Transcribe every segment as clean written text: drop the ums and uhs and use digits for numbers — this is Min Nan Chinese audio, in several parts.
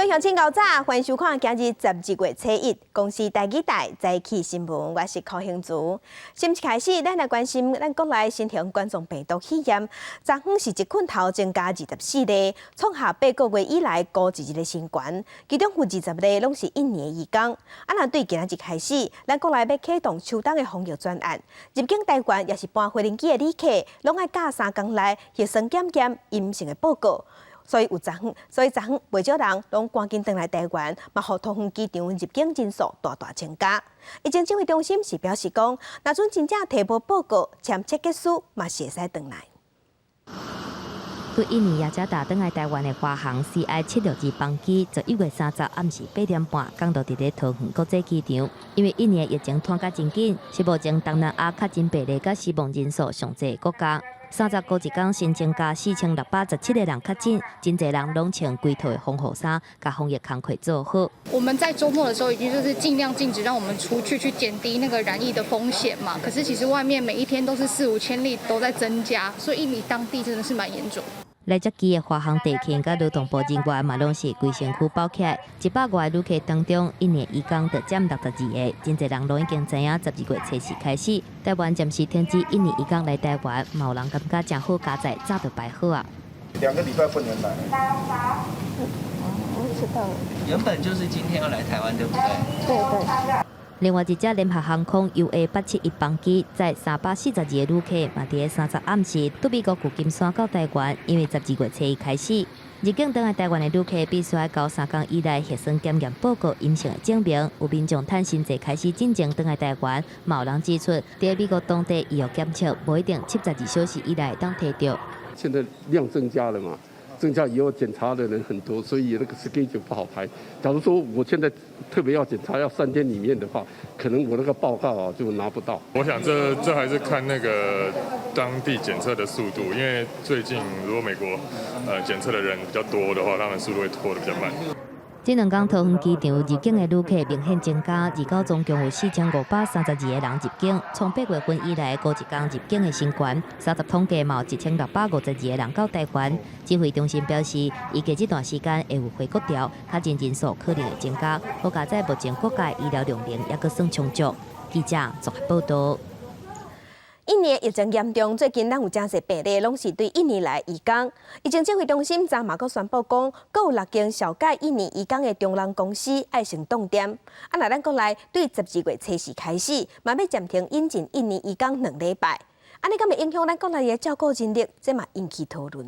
位鄉親𠢕早，歡迎收看今日12月初一公視台語台早起新聞，我是柯興竹。新聞開始，咱來關心咱國內新型冠狀病毒肺炎，昨昏是一困頭增加24例，創下8個月以來孤一日的新高。其中有20例攏是印尼的移工。啊，若對今仔日開始，咱國內欲啟動秋冬的防疫專案，入境台灣抑是搬飛輪機的旅客，攏愛佮3工內核酸檢驗陰性的報告。所以昨昏袂少人攏趕緊轉來台灣，嘛予桃園機場入境人數大大增加。疫情指揮中心是表示講，若準真正提無報告，簽切結書嘛是會使轉來。對印尼雅加達轉來台灣的華航 CI 762班機，11月30暗時8點半降落佇咧桃園國際機場。因為印尼的疫情湠甲真緊，是目前東南亞確診病例佮死亡人數上濟的國家。30孤一工新增加4617個人確診，真濟人攏穿規套的防護衫，共防疫工課做好。我們在週末的時候已經就是盡量禁止讓我們出去，去減低那個染疫的風險嘛。可是其實外面每一天都是四五千例都在增加，所以印尼當地真的是蠻嚴重。來接機的華航地勤佮勞動部人員嘛，攏是規身軀包起來。100外個旅客當中，印尼移工就佔62個，真濟人攏已經知影12月初四開始，台灣暫時停止印尼移工來台灣，嘛有人感覺誠好佳哉，早就排好啊。2個禮拜不能來。我知道。原本就是今天要來台灣，對不對？對對。另外一隻聯合航空 UA 871班機載342個旅客，嘛佇咧三十暗時對美國舊金山到台灣，因為十二月初一開始，入境轉來台灣的旅客必須愛交3工以內核酸檢驗報告陰性的證明。有民眾趁新制開始進前轉來台灣，嘛有人指出，佇美國當地醫學檢測無一定72小時以內會當提著。現在量增加了嘛？增加以後檢查的人很多，所以那個 schedule 不好排。假如說我現在特別要檢查，要3天裡面的話，可能我那個報告啊就拿不到。我想這還是看那個當地檢測的速度，因為最近如果美國檢測的人比較多的話，他們速度會拖得比較慢。這兩工桃園機場入境的旅客明顯增加，二九總共有4532個人入境，創8月份以來孤一工入境的新高。三十統計嘛有1652個人到台灣。指揮中心表示，預計這段時間會有回國潮，確診人數可能會增加。好佳哉目前國家醫療量能猶閣算充足。記者綜合報道。印尼疫情嚴重，最近咱有誠濟病例，攏是對印尼來移工。疫情指揮中心昨嘛閣宣布講，閣有六間紹介印尼移工的中人公司愛先凍電。啊，若咱國內對十二月初四開始，嘛欲暫停引進印尼移工2禮拜。按呢敢會影響咱國內的照顧人力？這嘛引起討論。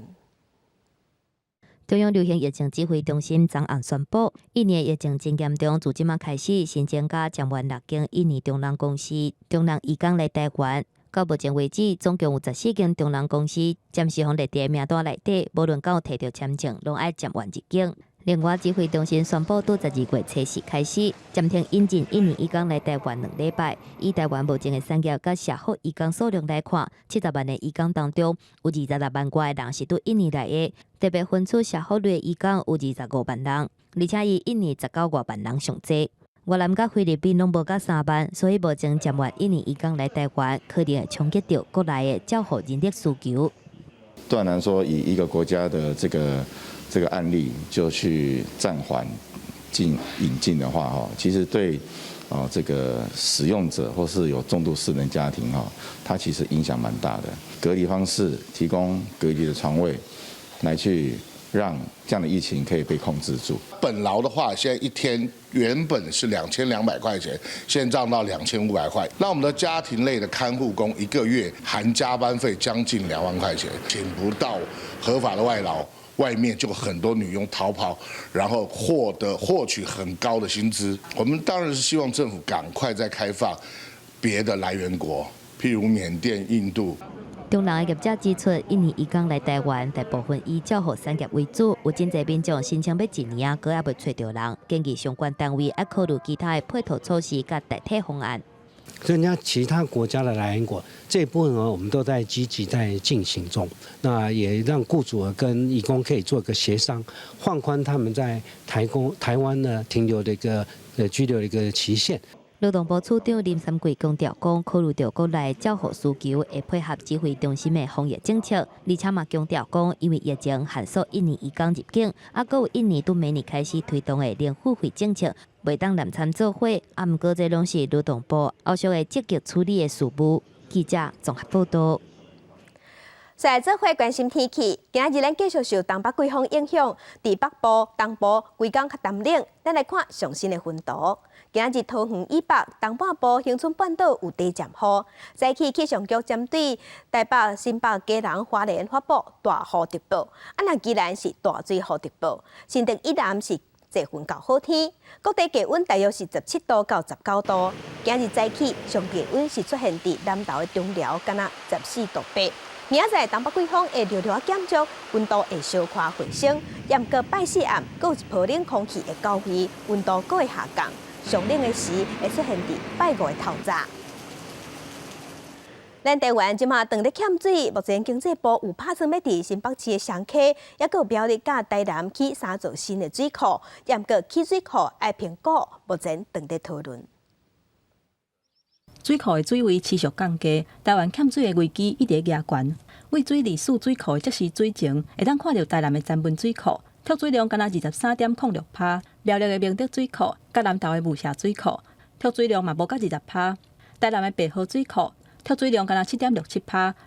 中央流行疫情指揮中心昨暗宣布，印尼疫情真嚴重，自這馬開始新增加暫緩六間印尼中人公司中人移工來台灣。到目前為止，總共有14間中人公司暫時予列佇名單內底，無論敢有提著簽證，攏愛暫緩入境。另外，指揮中心宣布，對十二月初四開始暫停引進印尼移工來台灣2禮拜。以台灣目前的產業佮社福移工數量來看，70萬個移工當中，有26萬外個人是對印尼來的，特別分出社福類移工有25萬人，而且以印尼19外萬人上濟。越南佮菲律賓攏無到3萬，所以目前暫緩印尼移工來台灣，可能會衝擊著國內的照護人力需求。斷然說，以一個國家的這個案例就去暫緩引進的話，哈，其實對啊這個使用者或是有重度失能家庭，哈，它其實影響蠻大的。隔離方式提供隔離的床位，來去讓這樣的疫情可以被控制住。本勞的話，現在一天原本是2200塊錢，現在漲到2500塊。那我們的家庭類的看護工一個月含加班費將近2萬塊錢，請不到合法的外勞，外面就很多女傭逃跑，然後獲取很高的薪資。我們當然是希望政府趕快再開放別的來源國，譬如緬甸、印度。中人的業者指出，印尼移工來台灣，大部分以照護產業為主，有真濟民眾申請欲一年啊，閣猶未揣著人，建議相關單位愛考慮其他的配套措施佮代替方案。增加其他國家的來源國這一部分呢，我們都在積極在進行中。那也讓僱主跟移工可以做一個協商，放寬他們在台灣呢停留的一個居留的一個期限。勞動部次長林三桂強調講，考慮著國內照護需求，會配合指揮中心的防疫政策。而且嘛強調講，因為疫情限縮印尼移工入境，啊，閣有印尼對明年開始推動的零付費政策，袂當濫參做伙。啊，毋過這攏是勞動部後續會積極處理的事務。記者綜合報道。再做伙關心天氣，今仔日咱繼續受東北季風影響，佇北部、東部規工較澹冷。咱來看上新的雲圖。今仔日桃園以北、東半部、恆春半島有短暫雨。早起氣象局針對台北、新北、基隆、花蓮發布大雨特報，啊，若宜蘭是大水雨特報。新竹以南是濟雲到好天，各地低溫大約是17度到19度。今日早起上低溫是出現佇南投的中寮，敢若14度8。明仔載東北季風會略略減弱，溫度會小可回升。毋過拜四暗，閣有一波冷空氣會到位，溫度閣會下降。上冷的時會出現佇拜五的透早。咱台灣這馬當咧欠水，目前經濟部有拍算欲佇新北市的雙溪，抑閣有苗栗佮台南起三座新的水庫，毋過起水庫愛評估，目前當咧討論。水庫的水位持續降低，台灣欠水的危機一直加懸。對水利署水庫的即時水情，會當看著台南的曾文水庫，蓄水量干焦23.06%；苗栗的明德水庫，佮南投的霧社水庫，蓄水量嘛無到20%。台南的白河水庫，蓄水量干焦7.67%，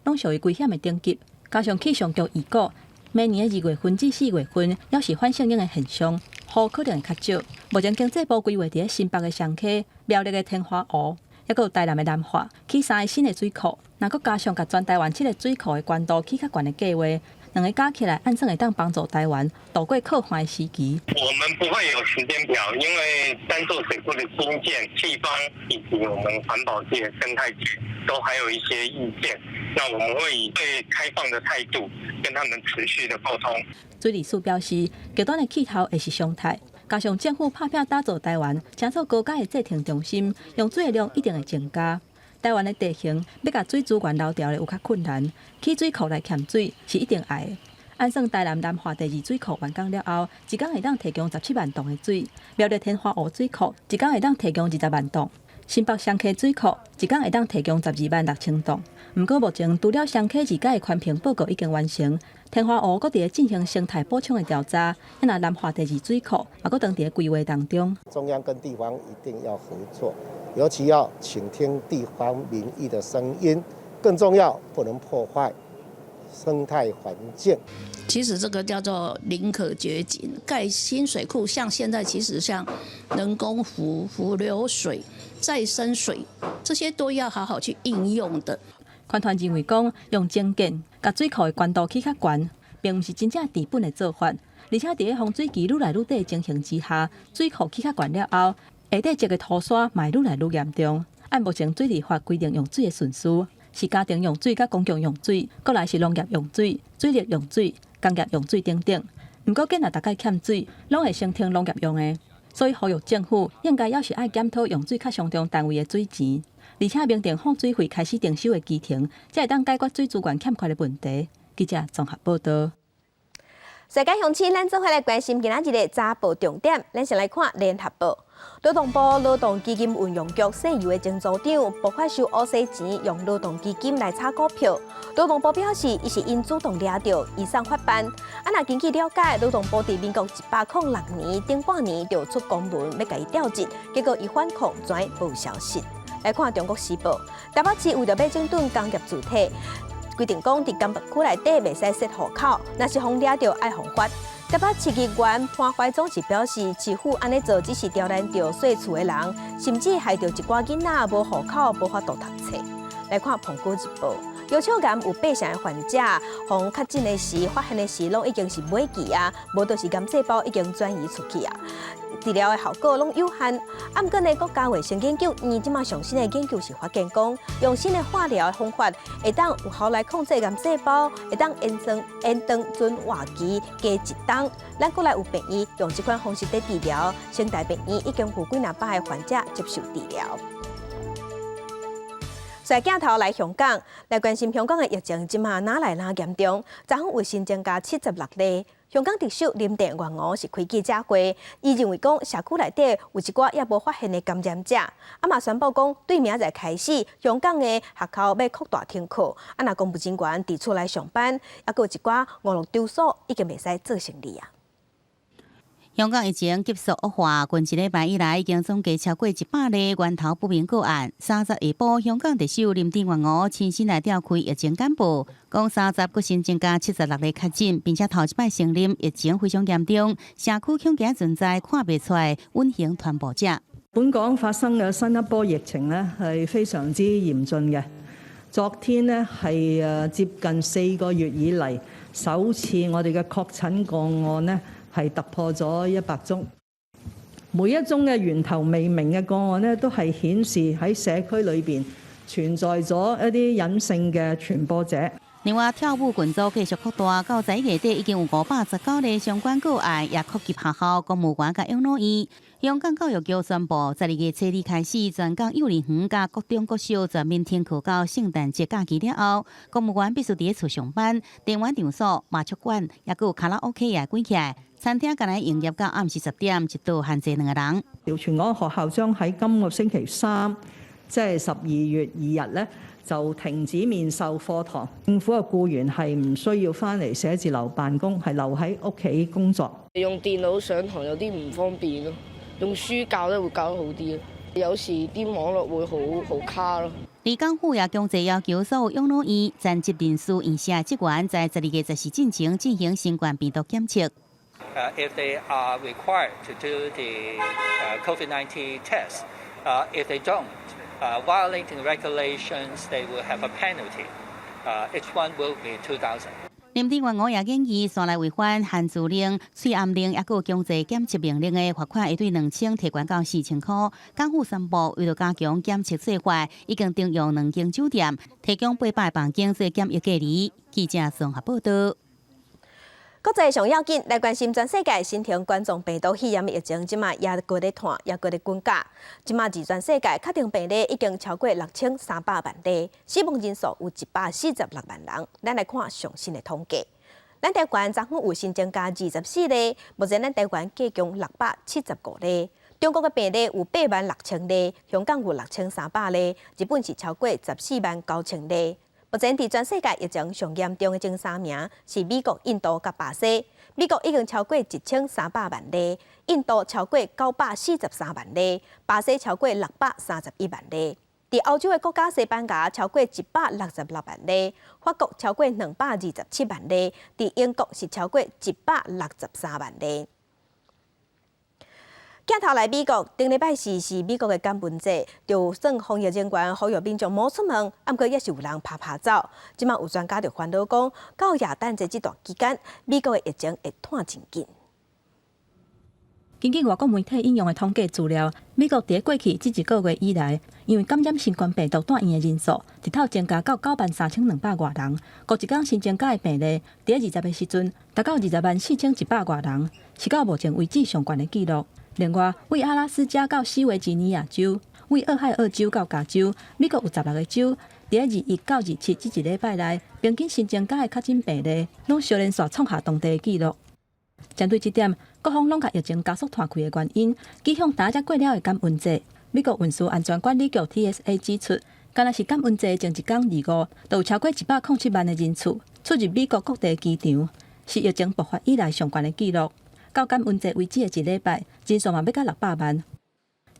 攏屬於危險的等級。加上氣象局預估，明年的2月份至4月份，猶是反聖嬰的現象，雨可能會較少。目前經濟部規劃佇咧新北的雙溪、苗栗的天花湖，抑閣有台南的南化，起三個新的水庫，若閣加上共全台灣七个水庫的懸度起較懸的計劃，兩个加起來，按算會當幫助台灣渡過洘旱的時期。我們不會有時間表，因為三座水庫的興建，地方以及我們環保界、生態界都還有一些意見，那我們會以最開放的態度跟他們持續的溝通。水利署表示，極端的氣候會是常態。加上政府拍拚打造台灣，成做國家的制程中心，用水的量一定會增加。台灣的地形欲共水資源留牢的有較困難，起水庫來欠水是一定愛的。按算台南南化第二水庫完工了後，一工會當提供17萬噸的水；苗栗天花湖水庫一工會當提供20萬噸；新北雙溪水庫一工會當提供12萬6千噸。毋過目前除了雙溪二改的環評報告已經完成，天花湖閣佇咧進行生態補充的調查，若南化第二水庫嘛閣當佇咧規劃當中。中央跟地方一定要合作，尤其要傾聽地方民意的聲音，更重要不能破壞生態環境。其實這個叫做寧可掘井，蓋新水庫，像現在其實像人工湖、伏流水、再生水，這些都要好好去應用的。環團認為講，用增建共水庫的懸度起較懸，並毋是真正治本的做法。而且佇咧豐水期愈來愈短的情形之下，水庫起較懸了後，下底積的塗沙嘛會愈來愈嚴重。按目前水利法規定用水的順序，是家庭用水佮公共用水，閣來是農業用水、水利用水、工業用水等等。毋過，囡仔逐擺欠水，攏會先停農業用的，所以呼籲政府應該猶是愛檢討用水較上重單位的水錢，而且明定放水費開始徵收的期程，才會當解決水資源欠缺的問題。記者綜合報道。世界鄉親，咱做伙來關心今仔日的早報重點。咱先來看聯合報，勞動部勞動基金運用局西遊的前組長，爆發收烏西錢，用勞動基金來炒股票。勞動部表示，伊是𪜶主動掠著，移送法辦。啊，若根據了解，勞動部佇民國106年頂半年就出公文欲共伊調職，結果伊反抗，轉無消息。來看中國時報，台北市為著欲整頓工業主體，規定講，佇工業區內底袂使設戶口，若是予掠著愛予罰。台北市議員潘懷宗是表示，市府按呢做只是刁難著稅厝的人，甚至害著一寡囡仔無戶口，無法度讀冊。來看《蘋果日報》，尿腸癌有八成的患者，予確診的時、發現的時，攏已經是尾期啊，無就是癌細胞已經轉移出去啊。治療的效果攏有限。啊，毋過呢，國家衛生研究院這馬上新的研究是發現講，用新的化療的方法，會當有效來控制癌細胞，會當延長延長存活期加一冬。咱國內有病院用這款方式佇治療，成大病院已經有幾若百个患者接受治療。踅鏡頭來香港，來關心香港的疫情，這馬愈來愈嚴重，昨昏有新增加76例。香港特首林鄭月娥是開記者會，伊認為講社區內底有一寡猶無發現的感染者，啊嘛宣布講對明仔載開始，香港的學校欲擴大停課，啊若公務人員佇厝內上班，猶閣有一寡娛樂場所已經袂使做生理啊。香港疫情急速惡化，近一禮拜以來已經總計超過100例源頭不明個案。30下晡，香港特首林鄭月娥親身來召開疫情簡報，講30閣新增加76例確診，並且頭一擺承認疫情非常嚴重，社區恐驚存在看袂出來隱形傳播者。本港發生嘅新一波疫情呢，係非常之嚴峻嘅。昨天呢，係接近4個月以嚟首次我哋嘅確診個案呢，係突破咗100宗，每一宗嘅源頭未明嘅個案呢，都係顯示喺社區裏邊存在咗一啲隱性嘅傳播者。另外，跳舞群組繼續擴大，到11月底已經有519例相關個案，也擴及學校、公務員佮養老院。香港教育局宣布，12月初二開始，全港幼兒園佮國中國小全面停課到聖誕節假期了後，公務員必須佇厝上班，電玩場所、麻將館，猶閣有卡拉 OK 也關起來，餐廳干焦營業到暗時10點，一桌限制兩個人。全港學校將喺今個星期三，即係12月2日咧，就停止面授課堂。政府嘅僱員係唔需要返嚟寫字樓辦公，係留喺屋企工作。用電腦上堂有啲唔方便咯，用書教咧會教得好啲咯。有時啲網絡會好好卡咯。而港府也強制要求所有養老院殘疾人士院舍職員在12月14進前進行新冠病毒檢測。 If they are required to do the COVID-19 test, if they don't, violating regulations, they will have a penalty. Each one will be 2,000. 林鄭月娥也建議，煞來違反限聚令、喙罨令，猶閣有強制檢測命令的罰款，會對2000提懸到4000箍。港府宣布，為著加強檢測做法，已經徵用兩間酒店，提供800個房間做檢疫隔離。記者綜合報道。國際上要緊來關心全世界新型冠狀病毒肺炎疫情，這馬猶閣咧湠，猶閣咧滾價。這馬佇全世界確定病例已經超過6300萬例，死亡人數有146萬人。咱來看上新的統計，咱台灣昨昏有新增加24例，目前咱台灣計共675例。中國的病例有8萬6千例，香港有6300例，日本是超過14萬9千例。目前佇全世界疫情上嚴重的前三名是美國、印度佮巴西。美國已經超過1300萬例，印度超過943萬例，巴西超過631萬例。佇歐洲的國家西班牙超過166萬例，法國超過227萬例，佇英國是超過163萬例。鏡頭來美國，頂禮拜四是美國的感恩節，就算防疫人員呼籲民眾莫出門，毋過猶是有人趴趴走。這馬有專家就煩惱講，到耶誕節這段期間，美國的疫情會湠真緊。根據外國媒體引用的統計資料，美國佇過去這一個月以來，因為感染新冠病毒住院的人數，日頭增加到93,200外人。過一工新增加的病例，佇20的時陣，達到204,100外人，是到目前為止上懸的紀錄。另外，位阿拉斯加到西維吉尼亞州，位俄亥俄州到加州，美國有16個州，佇21到27這一禮拜內，平均新增加的確診病例，攏相連續創下當地的紀錄。針對這點，各方攏共疫情加速湠開的原因，指向今才過了的感恩節。美國運輸安全管理局 TSA 指出，干焦是感恩節前一工25，就有超過107萬的人次出入美國各地機場，是疫情爆發以來上懸的紀錄。到感恩節為止的一禮拜，人數嘛欲到600萬。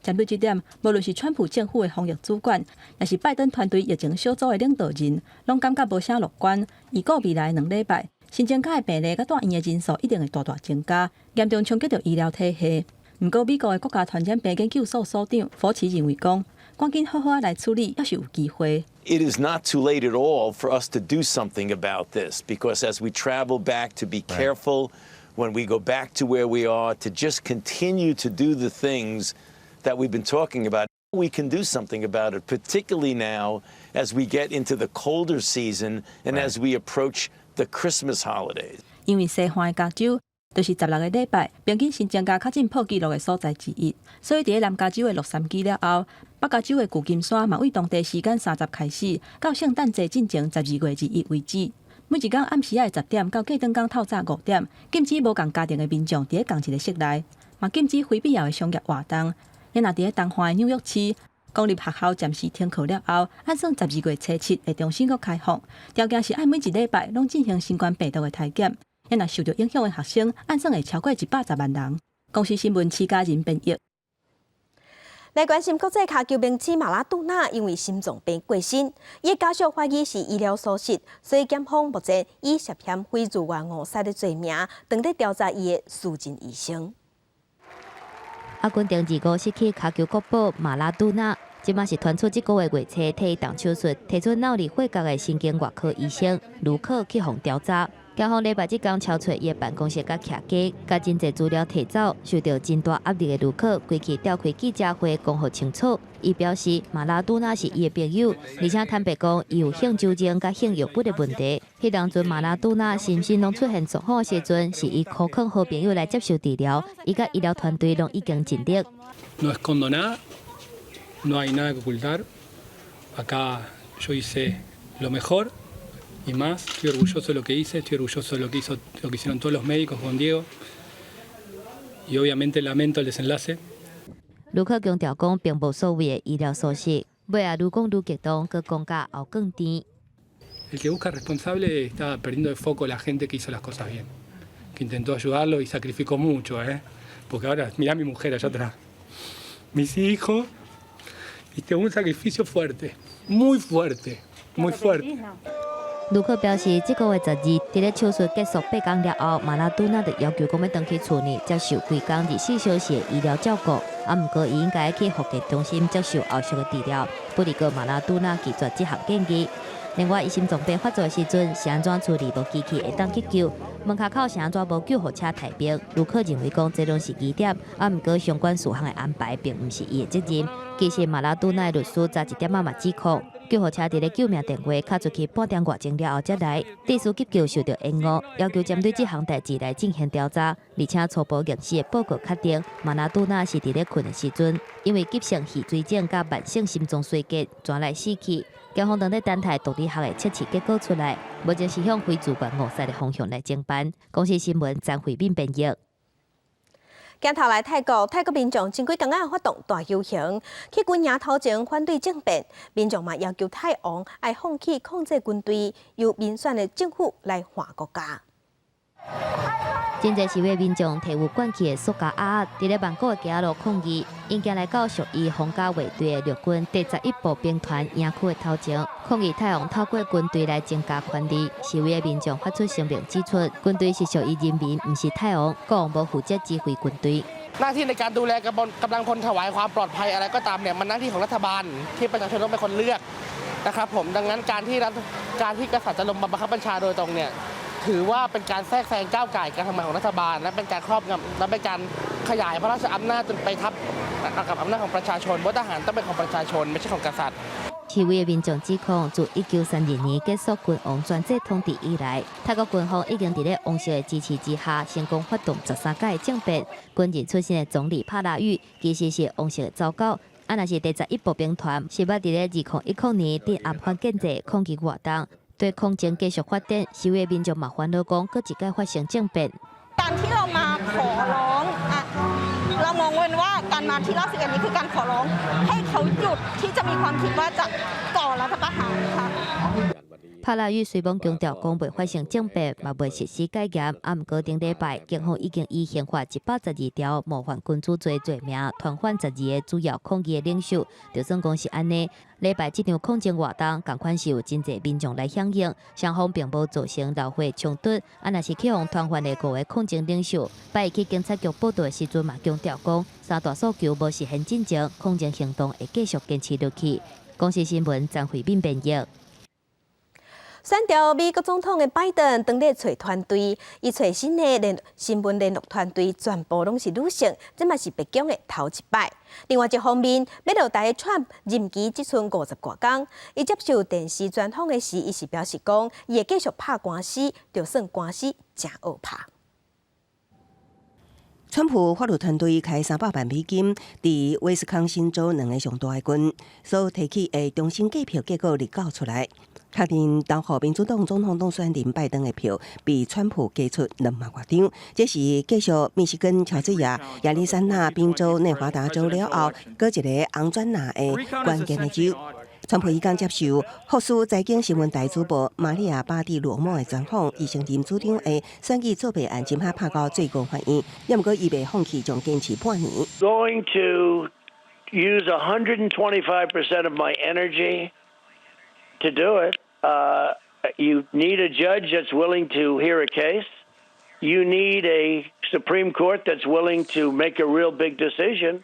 針對這點，無論是川普政府的防疫主管，抑是拜登團隊疫情小組的領導人，攏感覺無啥樂觀。預估未來2禮拜，新增加的病例佮住院的人數一定會大大增加，嚴重衝擊著醫療體系。毋過，美國的國家傳染病研究所所長福奇認為講，趕緊好好仔來處理，猶是有機會。 It is not too late at all for us to do something about this, because as we travel back, to be careful when we go back to where we are, to just continue to do the things that we've been talking about. We can do something about it, particularly now as we get into the colder season and as we approach the Christmas holidays. 因為西岸的加州就是16個禮拜平均新增加確診破紀錄的所在之一，所以佇南加州的洛杉磯了後，北加州的舊金山嘛，對當地時間30開始，到聖誕節進前12月21為止，每一工暗時仔10點到隔轉工透早5點，禁止無仝家庭的民眾佇咧仝一个室內，嘛禁止非必要的商業活動。若佇咧東岸的紐約市，公立學校暫時停課了後，按算12月初7會重新閣開放，條件是愛每一禮拜攏進行新冠病毒的篩檢。若受著影響的學生，按算會超過110萬人。公視新聞徐家仁編譯。來關心國際跤球明星馬拉杜納因為心臟病過身，伊家屬懷疑是醫療疏失，所以檢方目前以涉嫌非自願誤殺的罪名，正佇調查伊的私人醫生。阿根廷二五失去跤球國寶馬拉杜納，這馬是傳出這個月月初替伊動手術，提出腦裡血角的神經外科醫生盧克去予調查。警方禮拜這工抄揣伊的辦公室佮徛家，共真濟資料提走，受著真大壓力的盧克，規氣召開記者會，講予清楚。伊表示馬拉杜納是伊的朋友，而且坦白講，伊有性酒精佮性藥物的問題。彼當陣馬拉杜納心身攏出現狀況的時陣，是伊苦勸好朋友來接受治療，伊佮醫療團隊攏已經盡力。 No escondo nada, no hay nada que ocultar. Acá yo hice lo mejor y más. Estoy orgulloso de lo que hice, estoy orgulloso de lo que hizo, lo que hicieron todos los médicos con Diego. Y obviamente lamento el desenlace. 盧克強調講，並無所謂的醫療疏失，尾仔愈講愈激動，閣講甲喉囥甜。 El que busca responsable está perdiendo de foco la gente que hizo las cosas bien, que intentó ayudarlo y sacrificó mucho, ¿eh? Porque ahora, mirá a mi mujer allá atrás, mis hijos, viste, un sacrificio fuerte, muy fuerte, muy fuerte. 盧克表示，這個月12，佇咧手術結束8工了後，馬拉杜納就要求講欲轉去厝內接受規工24小時的醫療照顧。啊，毋過伊應該去復健中心接受後續的治療。不過馬拉杜納拒絕這項建議。另外，伊心臟病發作的時陣是按怎處理無機器會當急救？門跤口是按怎無救護車抬病？盧克認為講這攏是疑點，啊，毋過相關事項的安排並毋是伊的責任。其實馬拉杜納的律師早一點仔嘛指控，救護車佇咧救命電話敲出去半點外鐘了後才來，致使急救受著延誤，要求針對這項代誌來進行調查，而且初步驗屍的報告確定，馬拉杜納是佇咧睏的時陣，因為急性氣水腫佮慢性心臟衰竭，轉來死去。警方正佇等待毒理學的測試結果出來，目前是向非自願誤殺的方向來偵辦。公視新聞張慧敏編譯。鏡頭來泰國，泰國民眾前幾工仔發動大遊行，去軍營頭前反對政變，民眾嘛要求泰王愛放棄控制軍隊，由民選的政府來換國家。真濟示威民眾提有捲起的塑膠鴨仔，佇咧曼谷的街仔路抗議，𪜶行來到屬於皇家衛隊的陸軍第11步兵團營區的頭前，抗議泰王透過軍隊來增加權力。示威的民眾發出聲明指出，軍隊是屬於人民，毋是泰王，國王無負責指揮軍隊。 หน้าที่ในการดูแลกำลังกำลังพลถวายความปลอดภัยอะไรก็ตามเนี่ยมันหน้าที่ของรัฐบาลที่ประชาชนต้องเป็นคนเลือกนะครับผมดังนั้นการที่รัฐการที่กษัตริย์จะลงมาบังคับบัญชาโดยตรงเนี่ยถือว่าเป็นการแทรกแซงก้าวก่ายการทำงานของรัฐบาล และเป็นการครอบงำและเป็นการขยายพระราชอำนาจจนไปทับกับอำนาจของประชาชนเพราะทหารต้องเป็นของประชาชนไม่ใช่ของกษัตริย์ 示威的民眾指控，自1932年結束君王專制統治以來，泰國軍方已經佇咧王室的支持之下，成功發動13屆政變。軍人出身的總理帕拉育其實是王室的走狗。啊，若是第11步兵團是捌佇咧2010年鎮壓反建制抗議活動，對抗爭繼續發展，示威民眾嘛煩惱講，閣一擺發生政變。 การที่เรามาขอร้องอ่ะเรามองเว้นว่าการมาที่ราบ11นี้คือการขอร้องให้เขาหยุดที่จะมีความคิดว่าจะก่อรัฐประหารค่ะ 帕拉育雖罔強調講袂發生政變，嘛袂實施戒嚴。啊，毋過頂禮拜，警方已經以刑法112條冒犯君主罪罪名，傳喚12個主要抗議的領袖。就算講是按呢，禮拜這場抗爭活動，仝款是有真濟民眾來響應，雙方並無造成流血衝突。啊，若是去予傳喚的五個抗爭領袖，擺去警察局報到的時陣嘛，強調講三大訴求無實現進前，抗爭行動會繼續堅持落去。公視新聞張慧敏編譯。選著美國總統的拜登當咧揣團隊，伊揣新的聯新聞聯絡團隊全部攏是女性，這嘛是白宮的頭一擺。另外一方面，欲落台的川普任期只賰50外工，伊接受電視專訪的時，伊是表示講，伊會繼續拍官司，就算官司誠惡拍。川普法律團隊開300萬美金，佇威斯康辛州兩个上大的郡所提起的重新計票結果日九出來，確認投予民主黨總統當選人拜登的票比川普加出2萬外張。這是繼續密西根、喬治亞、亞利桑那、賓州、內華達州了後，閣一个紅磚拿的關鍵的州。川普伊剛接受福斯財經新聞台主播瑪利亞巴蒂羅莫的專訪，伊承認主張的選舉作弊案，今下拍到最高法院，也毋過伊袂放棄，將堅持半年。 Going to use 125% of my energy to do it. You need a judge that's willing to hear a case. You need a Supreme Court that's willing to make a real big decision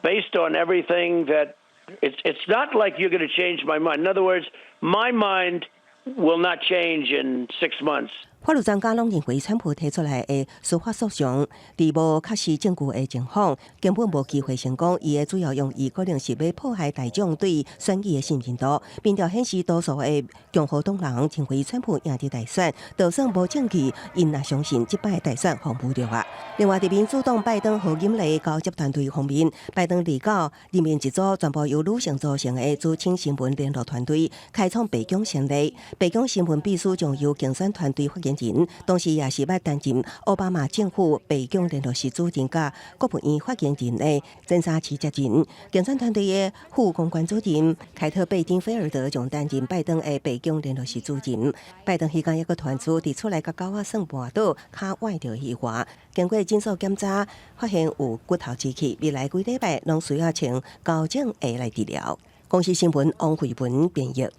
based on everything that it's not like you're going to change my mind. In other words, my mind will not change in 6 months. 法律專家攏認為，川普提出來的司法訴訟，佇無確實證據的情況，根本無機會成功。伊的主要用意可能是欲破壞大眾對選舉的信任度。民調顯示，多數的共和黨人認為川普贏佇大選，就算無證據，𪜶也相信這擺大選予侮辱啊。另外，佇民主黨拜登賀錦麗交接團隊方面，拜登日九任命一組全部由女性組成的主請新聞聯絡團隊，開創白宮先例。白宮新聞秘書將由競選團隊發言人，同時也是捌擔任奧巴馬政府白宮聯絡室主任佮國務院發言人的曾莎琪接任。競選團隊的副公關主任凱特貝丁菲爾德將擔任拜登的白宮聯絡室主任。拜登彼工猶閣傳出佇厝內共狗仔耍跋倒，跤崴著以外，經過診所檢查，發現有骨頭擠氣，未來幾禮拜攏需要穿高精鞋來治療。公視新聞王慧文編譯。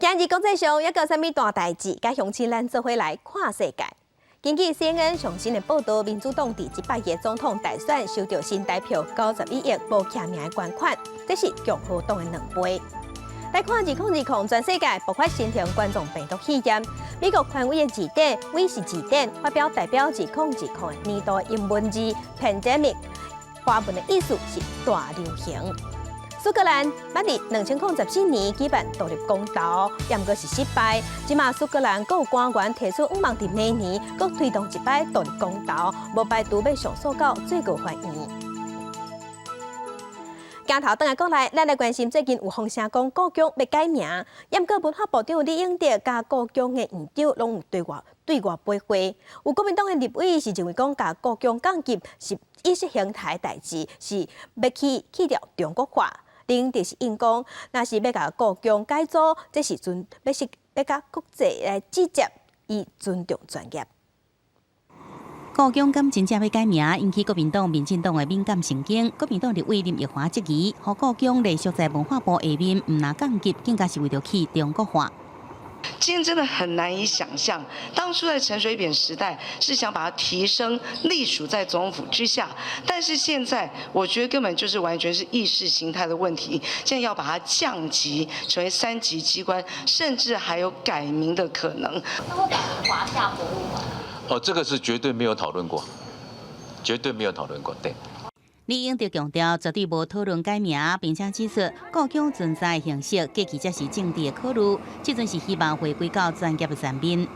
今日國際上猶閣有啥物大代誌？佮鄉親咱做伙來看世界。根據 CNN 上新的報道，民主黨佇這擺的總統大選收著新台票91億無記名的捐款，這是共和黨的2倍。來看2020全世界爆發新型冠狀病毒肺炎，美國權威的字典《韋氏字典》發表代表2020年度的英文字 pandemic，華文的意思是大流行。蘇格蘭捌佇2014年舉辦獨立公投，也毋過是失敗。這馬蘇格蘭閣有官員提出，向望佇明年閣推動一擺獨立公投，無排除欲上訴到最高法院。鏡頭轉來國內，咱來關心最近有風聲講故宮欲改名，也毋過文化部長李永得佮故宮的院長攏有對外回話。有國民黨的立委是認為講，共故宮降級是意識形態代誌，是欲去掉中國化。李永得是應講，若是欲共故宮改組，這時陣欲是欲佮國際來指責，伊尊重專業。故宮敢真正欲改名，引起國民黨、民進黨的敏感神經。國民黨立委林奕華質疑，予故宮隸屬在文化部下面，毋但降級，更加是為著去中國化。今天真的很難以想象，當初在陳水扁時代是想把它提升，隸屬在總統府之下，但是現在我覺得根本就是完全是意識形態的問題，現在要把它降級成為三級機關，甚至還有改名的可能。那會改名華夏博物館？哦，這個是絕對沒有討論過，絕對沒有討論過，對。李永得強調，絕對無討論改名，並且指出，故宮存在形式，過去才是政治的考慮，這陣是希望回歸到專業的層面。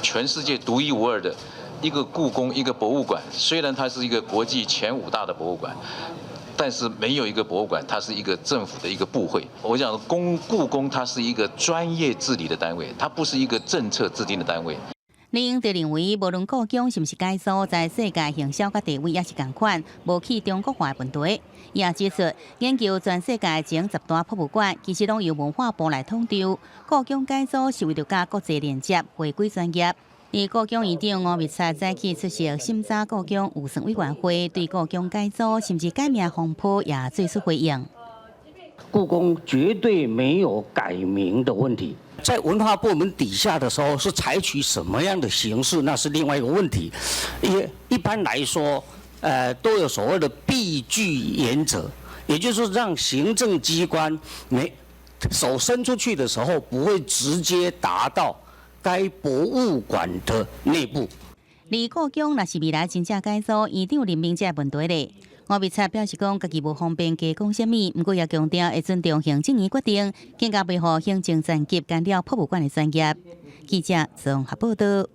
全世界獨一無二的一個故宮，一個博物館，雖然它是一個國際前五大的博物館，但是沒有一個博物館，它是一個政府的一個部會。我講故宮，它是一個專業治理的單位，它不是一個政策制定的單位。李永得認為，無論故宮是毋是改組，在世界行銷佮地位也是仝款，無去中國化的問題。伊也指出，研究全世界前十大博物館，其實攏由文化部來統籌。故宮改組是為著佮國際連接，回歸專業。而故宮院長吳密察早起出席審查故宮預算委員會，對故宮改組甚至改名風波也做出回應。故宮絕對沒有改名的問題。在文化部門底下的時候，是採取什麼樣的形式，那是另外一個問題。一般來說，都有所謂的閉距原則，也就是說，讓行政機關沒手伸出去的時候，不會直接達到該博物館的內部。而故宮若是未來真正改組，院長任命這個問題咧。吳密察表示講，家己無方便加講啥物，毋過也強調會尊重行政院決定，更加袂予行政層級干擾博物館的專業。記者綜合報道。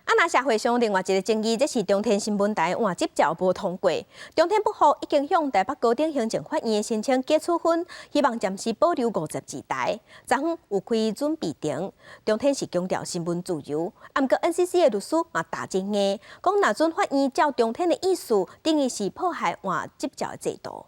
啊，若社會上另外一個爭議，這是中天新聞台換執照無通過。中天北予已經向台北高等行政法院申請解處分，希望暫時保留52台。昨昏有開準備庭，中天是強調新聞自由，啊，毋過 NCC 的律師嘛打真硬，講若准法院照中天的意思，等於是破壞換執照的制度。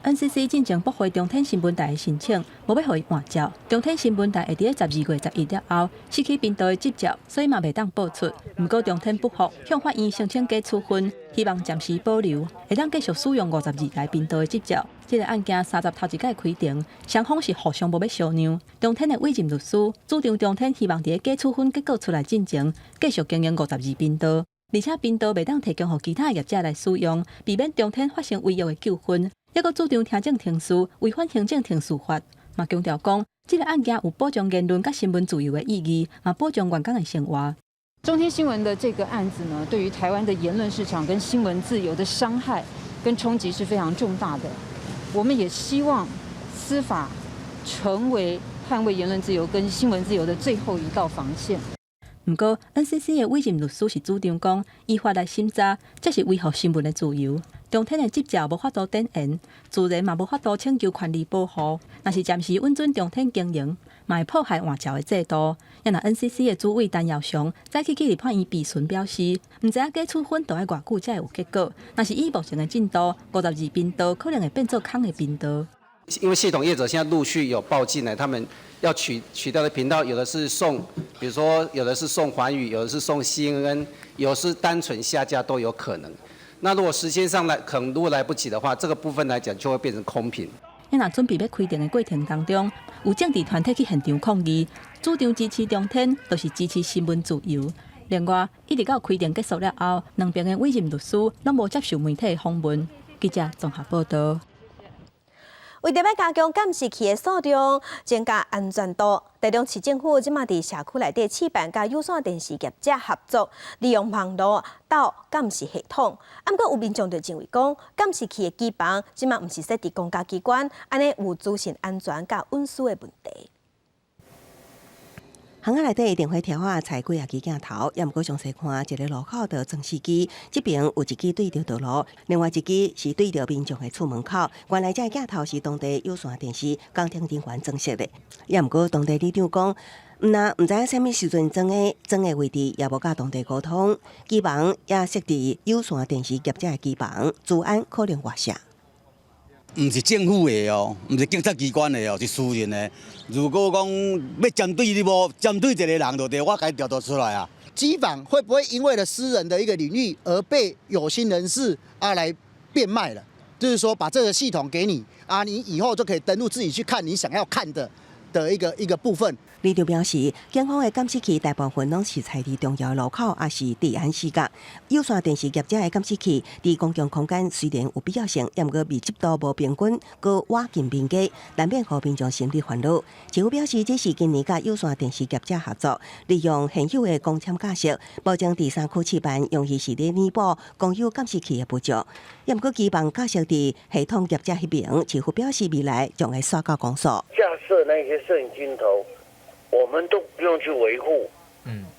NCC 進前駁回中天新聞台的申請，無欲予伊換照。中天新聞台會佇咧12月11了後失去頻道的執照，所以嘛袂當播出。毋過中天北予向法院申請解處分，希望暫時保留，會當繼續使用五十二台頻道的執照。這個案件30頭一擺開庭，雙方是互相無欲相讓。中天的委任律師主張中天希望佇咧解處分結果出來進前，繼續經營五十二頻道，而且頻道袂當提供予其他業者來使用，避免中天發生違約的糾紛。抑閣主張聽證程序違反行政程序法，嘛強調講，這個案件有保障言論佮新聞自由的意義，嘛保障員工的生活。中天新聞的這個案子呢，對於台灣的言論市場跟新聞自由的傷害跟衝擊是非常重大的。我們也希望司法成為捍衛言論自由跟新聞自由的最後一道防線。毋過，NCC 的委任律師是主張講，依法來審查，這是維護新聞的自由。中天的執照無法度展延，自然嘛無法度請求權利保護。若是暫時允准中天經營，嘛會破壞換照的制度。也若 NCC 的主委陳耀祥早起去立法院備詢表示，毋知影解處分著愛偌久才會有結果。若是以目前的進度，52頻道可能會變做空的頻道。因為系統業者現在陸續有報進來，他們要取掉的頻道，有的是送，比如說有的是送寰宇，有的是送 CNN，有的是單純下架都有可能。那如果時間上來，可能如果來不及的話，這個部分來講就會變成空頻。若準備欲開庭的過程當中，有政治團體去現場抗議，主張支持中天，就是支持新聞自由。另外，一直到開庭結束了後，兩邊的委任律師攏無接受媒體的訪問。記者綜合報道。為著欲加強監視器的數量，增加安全度，台中市政府這馬佇社區內底試辦，佮有線電視業者合作，利用網路鬥監視系統。啊，毋過有民眾就認為講，監視器的機房這馬毋是設佇公家機關，按呢有資訊安全佮隱私的問題。巷仔內底電話柱仔載幾仔支鏡頭，也毋過詳細看，一個路口就裝四支，這邊有一支對著道路，另外一支是對著民眾的厝門口。原來這个鏡頭是當地有線電視工程人員裝設的，也毋過當地里長講，毋但毋知影啥物時陣裝的，裝的位置也無佮當地溝通，機房也設佇有線電視業者的機房，資安可能外泄。毋是政府的哦，毋是警察機關的哦，是私人的。如果講欲針對你無針對一個人就對，我共伊調查出來啊。機房會不會因為了私人的一個領域而被有心人士啊來變賣了？就是說把這個系統給你啊，你以後就可以登錄自己去看你想要看的一個部分。里長表示，警方的監視器大部分攏是設佇重要路口，抑是治安死角。有線電視業者的監視器佇公共空間雖然有必要性，也毋過密集度無平均，閣倚近民家，難免予民眾心理煩惱。政府表示，這是今年佮有線電視業者合作，利用現有的光纖架設，目前佇三區試辦，用意是咧彌補公有監視器的不足。也毋過，機房架設佇系統業者彼邊，市府表示未來將會煞到公所。架設那些攝影鏡頭，我們都不用去維護，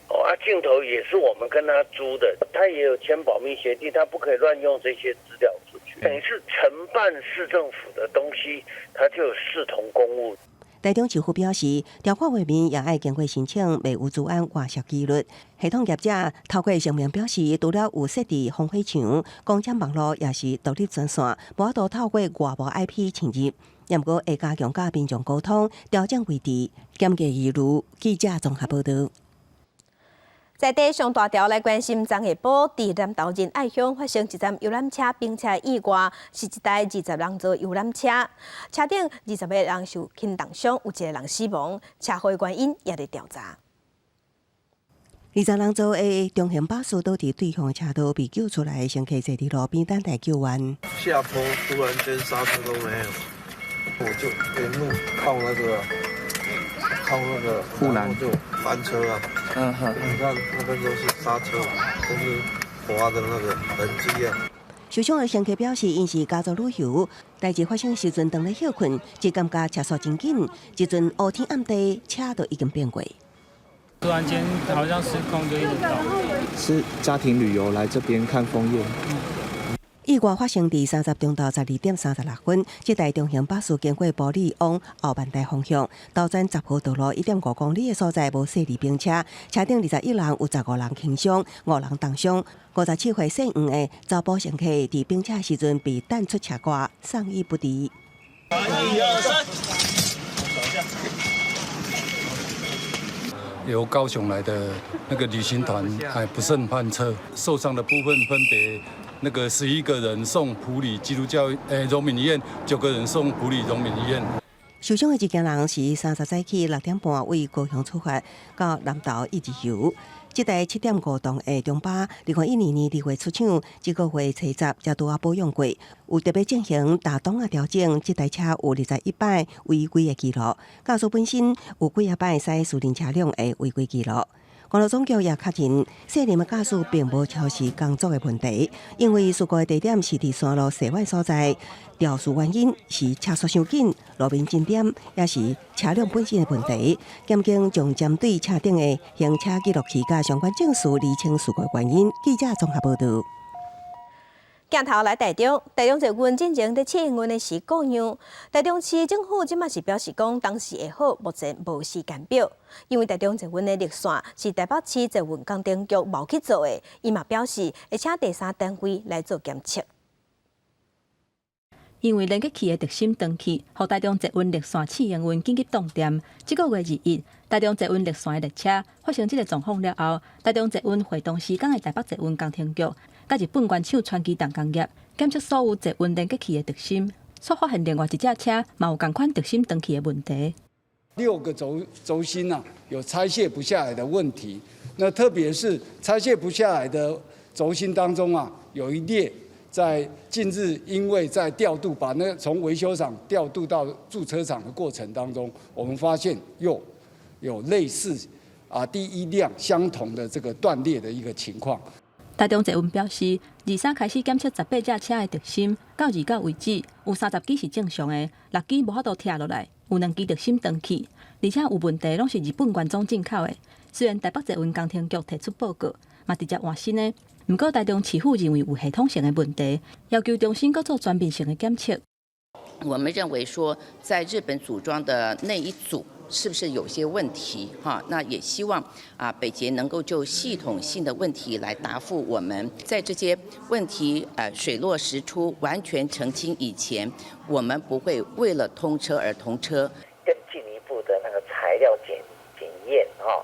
哦啊，鏡頭也是我們跟他租的，他也有簽保密協定，他不可以亂用這些資料出去。等於是承辦市政府的東西，他就視同公務。台中市府表示，條款畫面也愛經過申請，袂有資安外泄疑慮。系統業者透過聲明表示，除了有設置防火牆、光纖網路也是獨立專線，無法度透過外部 IP 侵入。也毋過會加強佮民眾溝通，調整位置，減低疑慮。記者綜合報道。在地上大條來關心，昨下晡佇南投仁愛鄉發生一站遊覽車並車意外，是一台20人座遊覽車，車頂20個人受輕重傷，有一個人死亡，車禍原因也佇調查。20人座的中型巴士倒佇對向車道被救出來，乘客坐佇路邊等待救援。下坡突然間剎車都沒有，我就沿路靠那個護欄就翻車啊！嗯哼，你看那邊都是剎車，都是滑的那個痕跡啊。受傷的乘客表示，𪜶是家族旅遊，代誌發生時陣當咧歇睏，只感覺車速真緊，這陣烏天暗地，車都已經變過。突然間好像失控就一直倒。是家庭旅遊來這邊看楓葉。意外發生佇三十中晝12點36分，這台中型巴士經過埔里往後萬台方向，兜轉10號道路1.5公里的所在無細膩冰車，車頂21人有15人輕傷，5人重傷。57歲姓黃的查埔乘客佇冰車時陣被彈出車外，送醫不治。一二三。由高雄來的那個旅行團，還不慎翻車，受傷的部分分別。那個11個人送埔里基督教榮民醫院，9個人送埔里榮民醫院。受傷的一家人是30早起6點半為高雄出發到南投一日遊。這台7.5噸的中巴，2012年2月出廠，這個月初十才拄仔保養過，有特別進行大檔仔調整。這台車有21擺違規的記錄，駕駛本身有幾仔擺駛私人車輛的違規記錄。公路總局也確認，涉嫌的駕駛並無超時工作的問題，因為事故的地點是佇山路細彎所在，肇事原因是車速傷緊、路面沉點，抑是車輛本身的問題。檢警將針對車頂的行車記錄器佮相關證據釐清事故原因。記者綜合報導。鏡頭來台中，台中捷運進前佇試營運的時故障，台中市政府這馬是表示講，當時會好，目前無時間表。因為台中捷運的綠線是台北市捷運工程局無去做的，伊嘛表示會請第三單位來做檢測。因為連結器的軸心斷去，予台中捷運綠線試營運緊急斷電。這個月21，台中捷運綠線的列車發生這個狀況了後，台中捷運會同時間的台北捷運工程局、佮日本原廠川崎重工業檢測所有捷運連結器的軸心，煞發現另外一隻車嘛有仝款軸心斷去的問題。 6個軸心啊，有拆卸不下來的問題。那特別是拆卸不下來的軸心當中啊，有一列在近日因為在調度，把那從維修廠調度到駐車場的過程當中，我們發現又有類似啊第一輛相同的這個斷裂的一個情況。台中捷運表示，23開始檢測18隻車的軸心，到29為止，有30支是正常的，6支無法度拆落來，有2支軸心斷去，而且有問題攏是日本原裝進口的。雖然台北捷運工程局提出報告，嘛直接換新的，毋過台中市府認為有系統性的問題，要求重新閣做全面性的檢測。我們認為說，在日本組裝的那一組是不是有些問題？哈，那也希望啊，北捷能夠就系統性的問題來答覆我們。在這些問題水落石出、完全澄清以前，我們不會為了通車而通車。更進一步的那個材料檢驗，哈，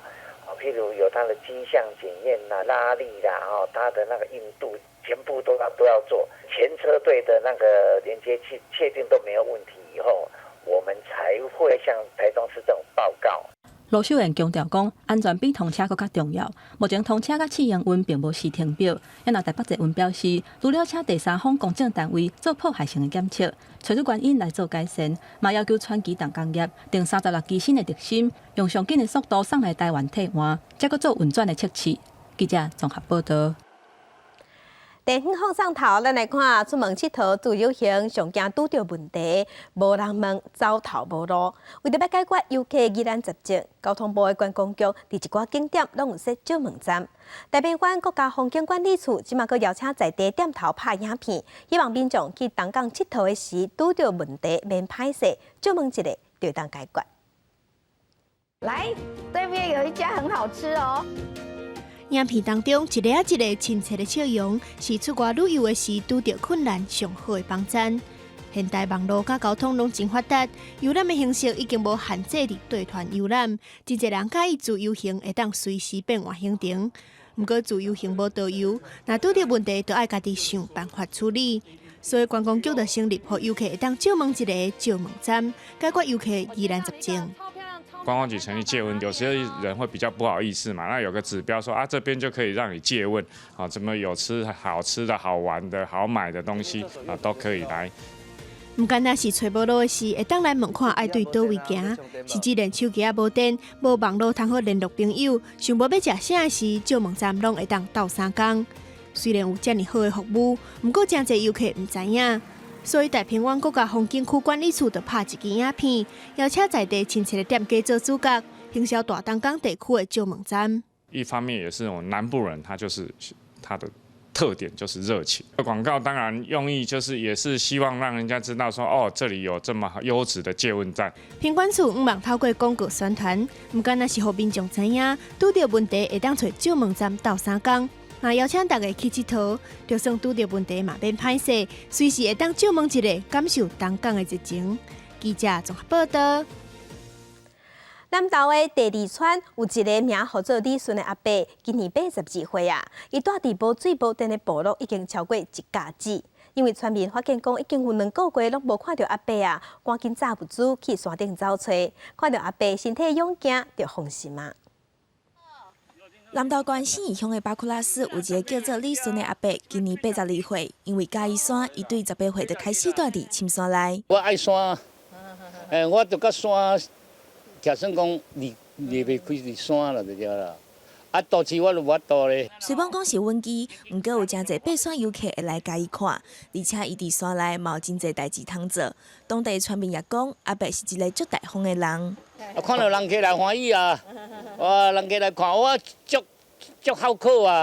譬如有它的金相檢驗啦、拉力啦，哈，它的那個硬度，全部都要做。前車隊的那個連接器確定都沒有問題以後，我們才會向台中市政府報告。盧秀燕強調講，安全比通車閣較重要。目前通車佮試營運並無時程表。也若台北捷運表示，除了請第三方公證單位做破壞性的檢測，揣出原因來做改善，嘛要求川崎重工業訂36支新的軸心，用上緊的速度送來台灣替換，才閣做運轉的測試。記者綜合報導。地方放送頭，咱來看出門𨑨迌自由行，上驚拄著問題，無人問，走投無路。為著欲解決遊客疑難雜症，交通部的觀光局佇一寡景點攏有設借問站。大平灣國家風景管理處這馬閣邀請在地店頭拍影片，希望民眾去東港𨑨迌的時拄著問題免歹勢，借問一下就會當解決。來，對面有一家很好吃哦。影片當中，一个仔一个親切的笑容，是出外旅遊的時拄著困難上好的幫贊。現代網路佮交通攏真發達，遊覽的形式已經無限制佇對團遊覽，真濟人佮意自由行會當隨時變換行程。毋過自由行無導遊，若拄著問題，就愛家己想辦法處理。所以觀光局就成立，予遊客會當借問一个借問站，解決遊客疑難雜症。觀光局成立借問，有些人會比較不好意思嘛，那有個指標說啊，這邊就可以讓你借問，啊，怎麼有吃好吃的好玩的好買的東西啊，都可以來。毋干焦是揣無路的時，會當來問看愛對佗位行，甚至連手機仔無電、無網路通好聯絡朋友，想無欲食啥的時，借問站攏會當鬥相共。雖然有遮爾好的服務，毋過誠濟遊客毋知影。所以大平灣國家風景區管理處就拍一支影片，邀請在地親切的店家做主角，行銷大東港地區的借問站。一方面也是我們南部人，他就是他的特點就是熱情。廣告當然用意就是也是希望讓人家知道說，哦，這裡有這麼優質的借問站。品管處向望透過廣告宣傳，毋但若是予民眾知影，拄著問題會當揣借問站鬥相共。嘛邀請大家去𨑨迌，就算拄著問題嘛免歹勢，隨時會當借問一下，感受東港的熱情。記者綜合報道。南投的第二村有一个名號做李順的阿伯，今年82歲啊。伊蹛佇無水無電的部落已經超過一甲子，因為村民發現講已經有2個月攏無看著阿伯啊，趕緊紮物資去山頂走揣，看著阿伯身體勇健，就放心啊。南投縣信義鄉的巴庫拉斯有一个叫做李順的阿伯，今年82歲，因為佮意山，伊對18歲就開始蹛佇深山內。我愛山，我就佮山，假算講離離袂開佇山啦，就對啦。啊，都市我就無法度咧。雖罔講是穩機，毋過有誠濟爬山遊客會來共伊看，而且伊佇山內嘛有真濟代誌通做。當地村民也講，阿伯是一个足大方的人。啊，看著人客來歡喜啊！哇，人客來看我足足好客啊！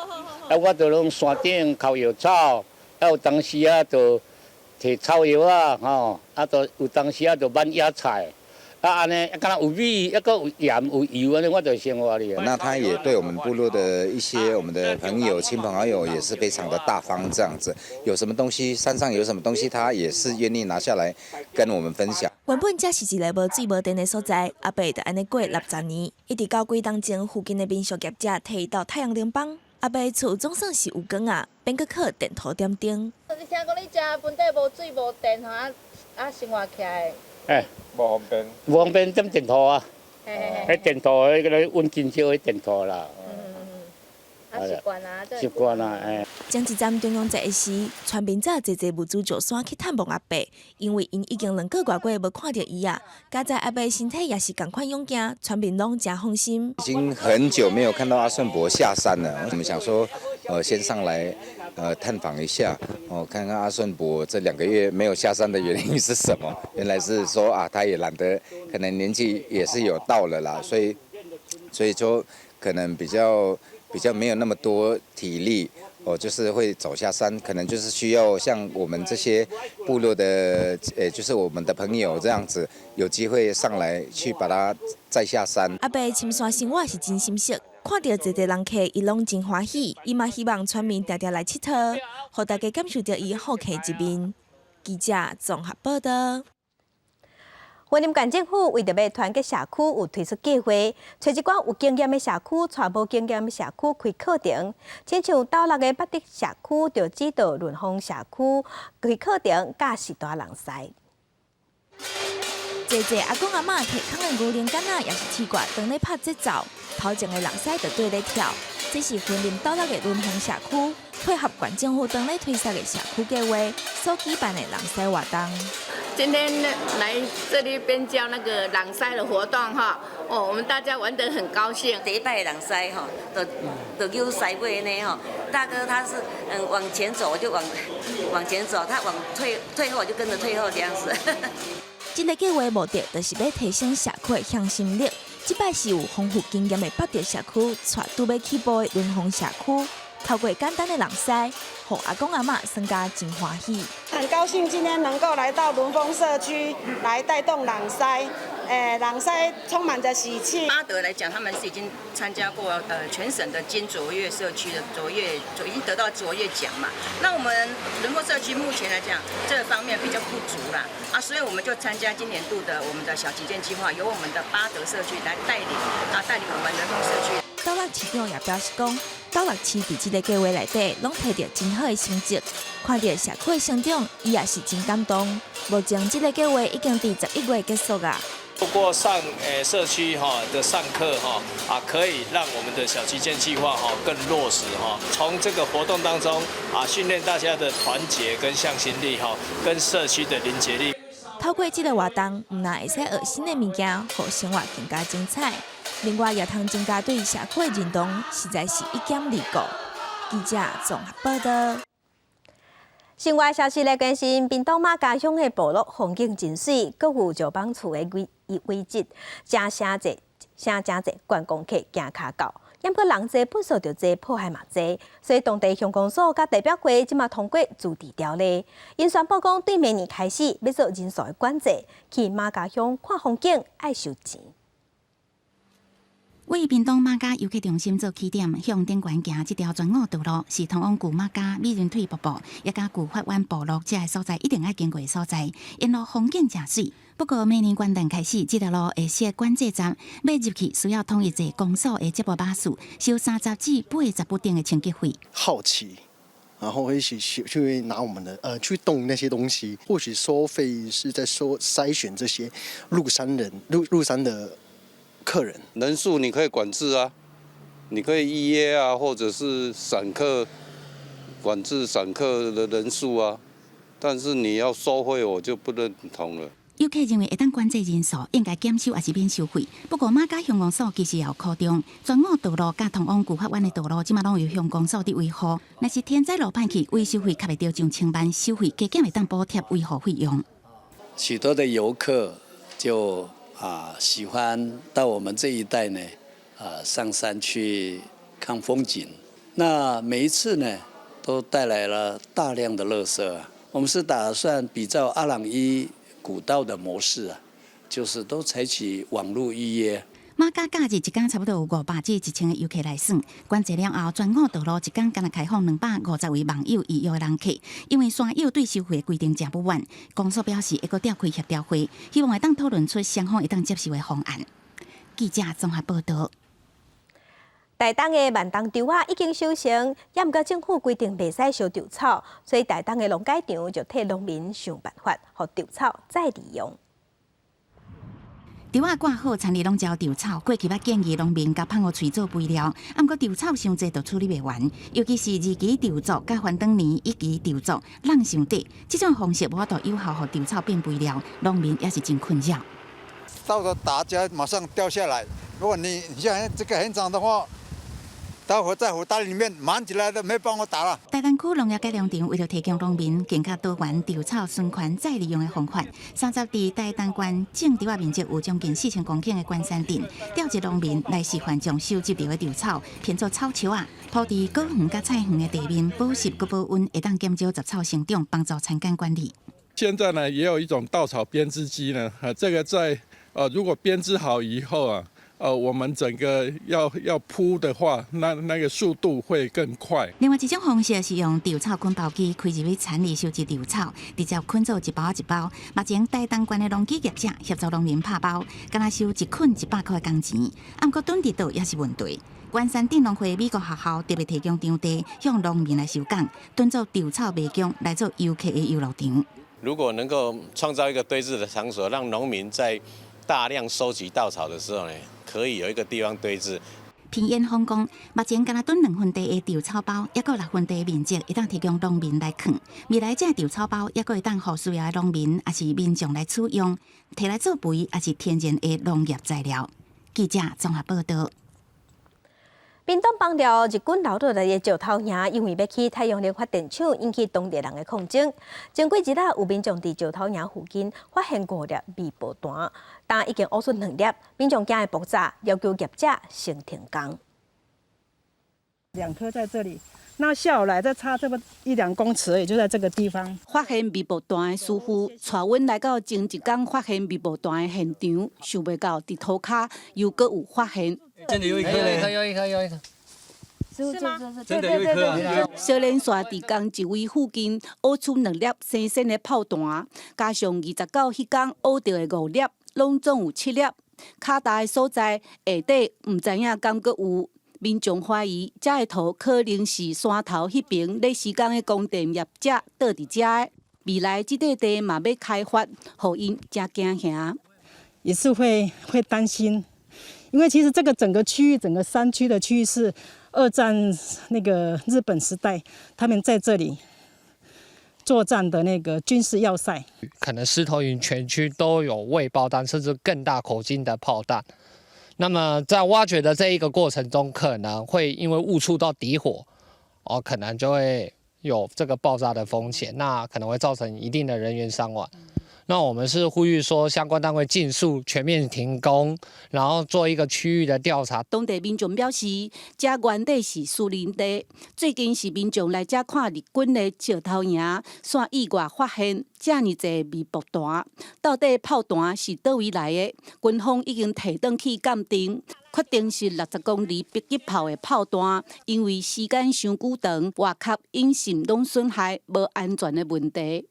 啊，我就攏山頂摳藥草，啊有當時啊就提草藥啊，吼，啊就有當時啊就挽野菜。啊，按呢，敢若有米，抑閣有鹽有油，按呢我就生活哩。那他也對我們部落的一些我們的朋友、親朋好友也是非常的大方，這樣子，有什麼東西，山上有什麼東西，他也是願意拿下來跟我們分享。原本這是一个無水無電的所在，阿伯就按呢過60年，一直到幾冬前，附近的民宿業者提伊鬥太陽能板，阿伯厝總算是有光啊，免閣靠電塗點燈。你聽講你遮本底無水無電吼，啊啊生活起來。欸，無方便，無方便點電塗啊？彼電塗，彼个穩真少彼電塗啦。啊，習慣啊，習慣啊，欸。前一站中央節的時，村民早濟濟物資上山去探望阿伯，因為𪜶已經2個外月無看著伊啊。佳哉阿伯身體也是仝款勇健，村民攏誠放心。已經很久沒有看到阿順伯下山了，我們想說，先上來，探訪一下，哦，看看阿順伯這2個月沒有下山的原因是什麼？原來是說啊，他也懶得，可能年紀也是有到了啦，所以說可能比較沒有那麼多體力，哦，就是會走下山，可能就是需要像我們這些部落的，就是我們的朋友這樣子，有機會上來去把他載下山。阿伯深山生活是真心適，看著濟濟人客，伊攏真歡喜。伊嘛希望村民定定來𨑨迌，予大家感受著伊好客一面。記者綜合報道。雲林縣政府為著欲團結社區，有推出計劃，揣一寡有經驗的社區，帶無經驗的社區開課程。親像斗六的八德社區，就指導崙峰社區開課程，教序大人師。濟濟阿公阿嬤提空的牛奶罐仔，抑是鐵罐，當咧拍節奏，頭前的人師就綴咧跳。這是雲林斗六的崙峰社區配合縣政府當咧推捒的社區計劃所舉辦的人師活動。今天來這裡邊教那個朗獅的活動哈，哦，我們大家玩得很高興。第一擺朗獅吼，就就扭獅尾呢吼，大哥他是往前走，我就往前走，他往退後，我就跟着退後這樣子。這个計劃目的就是欲提升社區的向心力。這擺是有豐富經驗的八德社區，帶拄欲起步的崙峰社區，透過簡單的朗獅，予阿公阿嬤耍甲真歡喜。很高興今天能夠來到崙峰社區來帶動朗獅，朗獅充滿着喜氣。八德來講，他們是已經參加過全省的金卓越社區的卓越，已經得到卓越獎嘛。那我們崙峰社區目前來講，這方面比較不足啦，啊，所以我們就參加今年度的我們的小旗艦計劃，由我們的八德社區來帶領，啊，帶領我們崙峰社區。斗六市長也表示講，斗六市佇這个計劃內底，攏提著真好的成績，看著社區的成長，伊也是真感動。目前這个計劃已經佇11月結束啊。透過上社區哈的上課哈啊，可以讓我們的小旗艦計劃哈更落實哈。從這個活動當中啊，訓練大家的團結跟向心力哈，跟社區的凝結力。透過這个活動，毋但會使學新的物件，予生活更加精彩。另外，也通增加對社區的認同，實在是一兼二顧。記者綜合報道。新聞消息來關心，屏東瑪家鄉的部落風景真媠，閣有石板厝的遺跡，誠城這啥誠濟觀光客行跤到。毋過人濟糞埽就濟，破壞嘛濟，所以當地鄉公所佮地表會這馬通過自治條例，𪜶宣布講對明年開始欲做人數的管制，去瑪家鄉看風景愛收錢。為屏東瑪家遊客中心做起點，向頂懸行這條全澳道路，是通往舊瑪家美人腿瀑布，也佮舊法灣部落這个所在一定愛經過的所在，沿路風景誠媠。不過明年元旦開始，這條路會設管制站，欲入去需要統一坐公所的接駁巴士，收30至80不等的清潔費。好奇，然後會一起去拿我們的去動那些東西，或許收費是在收篩選這些入山人入山的客人。人數你可以管制啊，你可以預約啊，或者是散客管制散客的人數啊，但是你要收費，我就不認同了。遊客認為會當管制人數，應該減收抑是免收費。不過瑪家鄉公所其實也有苦衷，全澳道路佮通往舊法灣的道路，這馬攏由鄉公所佇維護。若是天災路歹去，維修費較袂著上千萬，收費加減會當補貼維護費用。許多的遊客就喜歡到我們這一帶呢，上山去看風景。那每一次呢，都帶來了大量的垃圾。我們是打算比照阿朗壹古道的模式啊，就是都採取網路預約。瑪家假日一工差不多有500至1000个遊客來耍，管制了後，全澳道路一工干焦開放250位網友預約的人客，因為山友對收費的規定誠不滿，公所表示會閣召開協調會，希望會當討論出雙方會當接受的方案。記者綜合報道。台東的慢冬稻仔已經收成，也毋過政府規定袂使燒稻草，所以台東的農改場就替農民想辦法，予稻草再利用。稻仔割好，田裡攏澆稻草。過去捌建議農民共麭予喙做肥料，毋過稻草傷濟就處理袂完，尤其是二期稻作佮翻轉年一期稻作櫳傷短，這種方式無法度有效予稻草變肥料，農民也是真困擾。到時候打起來馬上掉下來，如果你像這個很長的話，待會在火袋裡面忙起來都沒辦法打了。台東區農業改良場為著提供農民更較多元稻草循環再利用的方法，三十佇台東縣種稻仔面積有將近4000公頃的關山鎮，調集農民來示範將收集著的稻草編做草樹仔，鋪佇果園佮菜園的地面，保濕閣保溫，會當減少雜草生長，幫助田間管理。現在呢，也有一種稻草編織機呢，啊，這個在如果編織好以後啊。我們整個要鋪的話，那個速度會更快。另外一種方式是用稻草捆包機開入去田裡收集稻草，直接捆做一包一包。目前台東縣的農機業者協助農民拍包，干焦收一捆100箍的工錢。毋過轉佇佗也是問題。關山鎮農會美國學校特別提供場地，向農民來收工，轉做稻草迷宮來做遊客的遊樂場。如果能夠創造一個堆置的場所，讓農民在大量收集稻草的時候呢，可以有一個地方堆置。平燕峰講，目前干焦囤2分地的稻草包，抑閣6分地面積，會當提供農民來囥。未來這稻草包，抑閣會當予需要的農民，抑是民眾來使用，提來做肥，抑是天然的農業材料。記者綜合報道。屏東枋寮日軍留落來的石頭營，因為欲起太陽能發電廠，引起當地人的抗爭。前幾日啊，有民眾佇石頭營附近發現五粒未爆彈，但已經挖出兩粒，民眾驚會爆炸，要求業者先停工。兩顆在這裡，那下午來再差這麼一兩公尺，也就在這個地方。發現未爆彈的師傅帶阮來到前一工發現未爆彈的現場，想袂到佇塗跤又閣有發現。真的有一顆，有一顆，有一顆，有一顆。是嗎？真的有一顆。小連紲佇仝一位附近挖出兩粒新鮮的炮彈，加上29彼工挖著的五粒，攏總有七粒。跤踏的所在下底毋知影敢閣有。民眾懷疑，這个土可能是山頭彼爿咧施工的光電業者倒佇遮的。未來這塊地嘛欲開發，予𪜶誠驚嚇。也是會擔心，因為其實這個整個區域，整個山區的區域是二戰那個日本時代，他們在這裡作戰的那個軍事要塞。可能獅頭營全區都有未爆彈，甚至更大口徑的炮彈。那麼在挖掘的這一個過程中，可能會因為誤觸到底火，哦，可能就會有這個爆炸的風險，那可能會造成一定的人員傷亡。那我們是呼籲說，相關單位盡速全面停工，然後做一個區域的調查。當地民眾表示，這原底是私人地，最近是民眾來這看日軍的石頭營，煞意外發現遮爾濟未爆彈，到底炮彈是佗位來的？軍方已經提轉去鑑定，確定是60公厘迫擊炮的炮彈，因為時間傷久長，外殼引信攏損害，無安全的問題。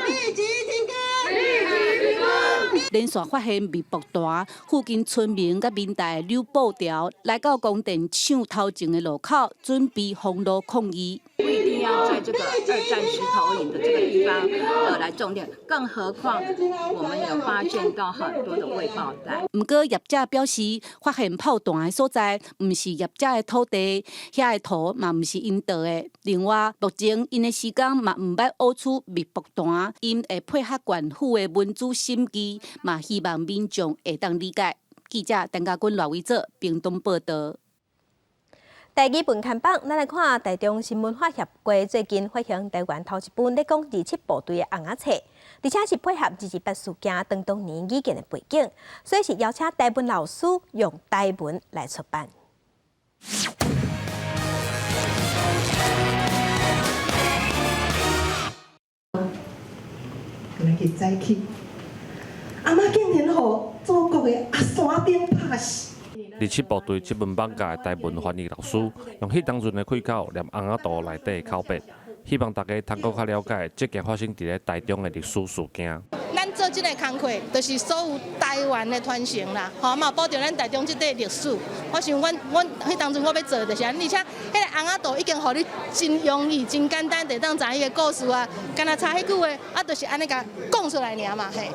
立即停工！立即停工！連續發現未爆彈，附近村民佮民代扭布條來到光電廠頭前的路口，準備封路抗議。不一定要在這個二戰石頭營的這個地方，來種電，更何況我們有發現到很多的未爆彈。毋過業者表示，發現炮彈的所在毋是業者的土地，遐个土嘛毋是𪜶跺的。另外，目前𪜶的時間嘛毋捌挖出未爆彈，𪜶會配合縣府的文資審議，嘛希望民眾會當理解。記者陳家軍、賴偉哲屏東報導。台語本刊榜，咱來看台中新文化協會最近發行台灣頭一本咧講二七部隊的尪仔冊，而且是配合二二八事件當當年語言的背景，所以是邀請台文老師用台文來出版。今日早起，阿媽竟然予祖國的阿山頂拍死。二七部隊這本網架的台文翻譯老師，用彼當陣的開口念尪仔圖內底的口白，希望大家通閣較了解這件發生佇咧台中的歷史事件。咱做這個工課，就是所有台灣的傳承啦，吼嘛保障咱台中這塊歷史。我想，阮阮彼當陣我欲做就是按呢，而且彼个尪仔圖已經予你真容易、真簡單，就當知伊的故事啊，敢若差彼句話，啊，就是按呢共講出來爾嘛，嘿。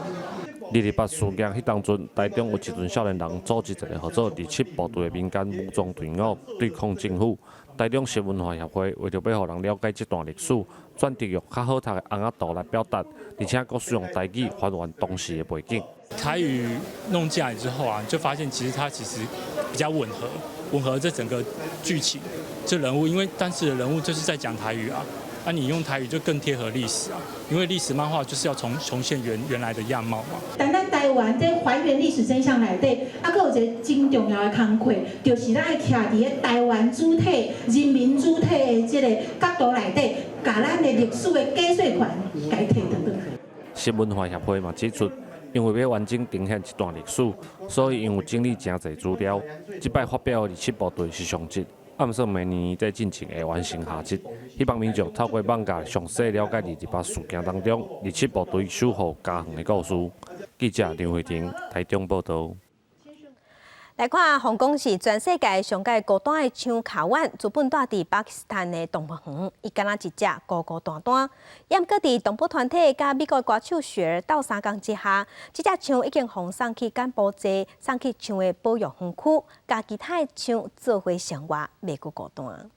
二二八事件彼當陣，台中有一群少年人組織一个號做二七部隊的民間武裝隊伍對抗政府。台中市文化協會為著欲予人了解這段歷史，選擇用較好讀的尪仔圖來表達，而且閣使用台語還原當時的背景。台語弄進來之後啊，就發現其實它其實比較吻合，吻合這整個劇情，這人物，因為當時的人物就是在講台語啊。啊，你用台語就更貼合歷史啊，因為歷史漫畫就是要重現原來的樣貌嘛。但咱台灣這還原歷史真相內底，啊，閣有一个真重要的工課，就是咱愛徛佇咧台灣主體、人民主體的這个角度內底，共咱的歷史的解說權共提轉轉去。新文化協會嘛指出，因為欲完整呈現這段歷史，所以𪜶有整理誠濟資料。這擺發表的二七部隊是上集。按算明年底進前會完成下集，希望民眾透過網架詳細了解二二八事件當中二七部隊守護家園的故事。記者林慧婷台中報導。來看，香港是全世界上蓋孤單的象卡宛，原本蹛佇巴基斯坦的動物園，伊敢若一隻孤孤單單。毋過佇動保團體佮美國歌手雪兒鬥相共之下，這隻象已經予送去柬埔寨，送去象的保育園區，佮其他的象做伙生活，袂閣孤單。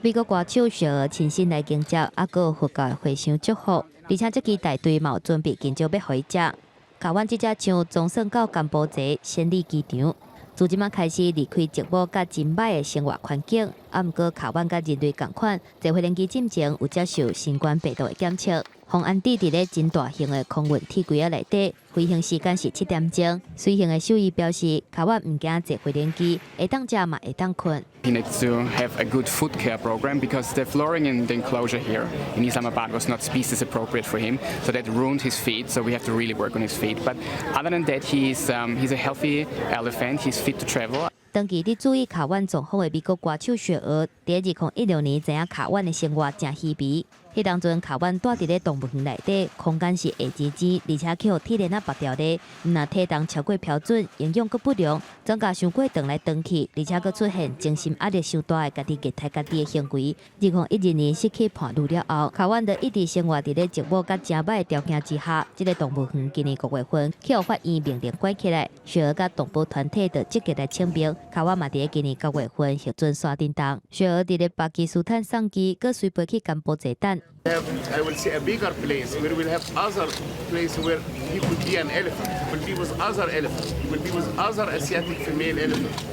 美國歌手雪兒親身來迎接，猶閣有佛教的和尚祝福，而且這支大隊嘛有準備金蕉欲予伊食。卡宛這隻象總算到柬埔寨暹粒機場，自這擺開始離開寂寞佮真䆀的生活環境。啊，毋過卡宛佮人類仝款，坐飛機進前有接受新冠病毒的檢測。予安置佇咧真大型的空運鐵櫃仔內底，飛行時間是7點鐘。隨行的獸醫表示，卡宛毋驚坐飛機，會當食嘛會當睏。 He needs to have a good foot care program because the flooring in the enclosure here in Islamabad was not species appropriate for him, so that ruined his feet. So we have to really work on his feet. But other than that, he's a healthy elephant. He's fit to travel. 長期佇注意卡宛狀況的美國歌手雪兒，佇2016年知影卡宛的生活誠稀微。彼當陣卡宛蹛佇咧動物園內底，空間是狹擠擠，而且去予鐵鏈仔縛牢咧，毋但體重超過標準，營養閣不良，總共傷過長來長去，而且閣出現精神壓力傷大的家己虐待家己的行為。2012年失去伴侶了後，卡宛就一直生活佇咧寂寞佮誠䆀的條件之下。這个動物園今年5月份去予法院命令關起來，雪兒佮動保團體就積極來請命。卡宛嘛佇咧今年9月份核准徙轉動。雪兒佇咧巴基斯坦送機，閣隨飛去柬埔寨等。 I will see a bigger place where we'll have other place where he could be an elephant. He will be with other elephants. He will be with other Asiatic female elephants.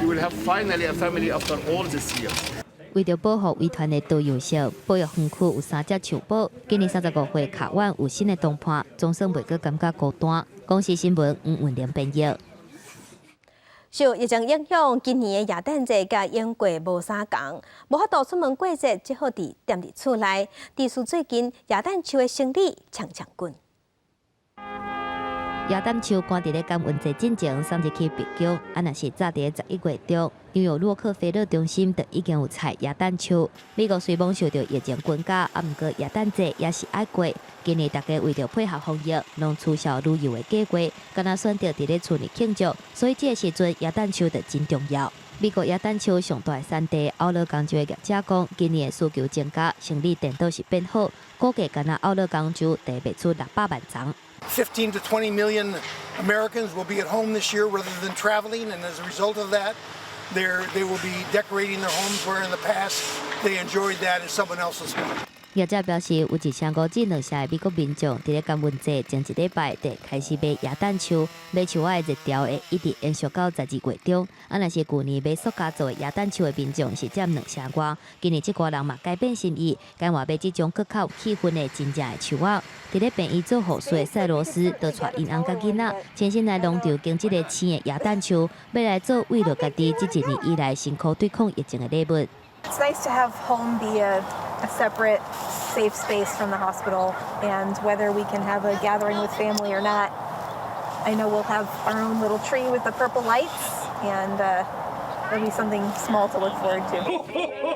He will have finally a family after all these years. 為著保護遺傳的多樣性，保育園區有三隻樹寶。今年35歲卡宛有新的同伴，總算袂閣感覺孤單。公視新聞吳文玲編譯。受疫情影響，今年的耶誕節佮英國無相仝，無法度出門過節，只好佇踮佇厝內。致使最近耶誕樹的生理衝衝滾。耶誕樹趕佇咧感恩節進前送入去白宮，啊，若是早佇咧11月中，紐約洛克菲勒中心就已經有採耶誕樹。美國雖罔受著疫情關閘，啊，毋過耶誕節也是愛過。今年大家為著配合防疫，攏取消旅遊的計劃，敢若選擇佇咧厝內慶祝，所以這個時陣耶誕樹就真重要。美國耶誕樹上大的產地奧勒岡州的業者講，今年的需求增加，生理顛倒是變好，估計干焦奧勒岡州就賣出600萬叢。 15 to 20 million Americans will be at home this year rather than traveling, and as a result of that, they will be decorating their homes where in the past they enjoyed that at someone else's home. 業者表示，有1500至2000的美國民眾佇咧感恩節前一禮拜就開始買耶誕樹，買樹仔的熱潮會一直延續到12月中。啊，若是舊年買塑膠做的耶誕樹的民眾是佔2成外，今年這寡人嘛改變心意，甘願買這種閣較有氣氛的真正的樹仔。佇咧病院做護士的賽羅斯，就帶𪜶翁佮囡仔，親身來農場揀這个青的耶誕樹，欲來做慰勞家己這一年以來辛苦對抗疫情的禮物。 It's nice to have home be a separate, safe space from the hospital, and whether we can have a gathering with family or not, I know we'll have our own little tree with the purple lights, and it'll be something small to look forward to.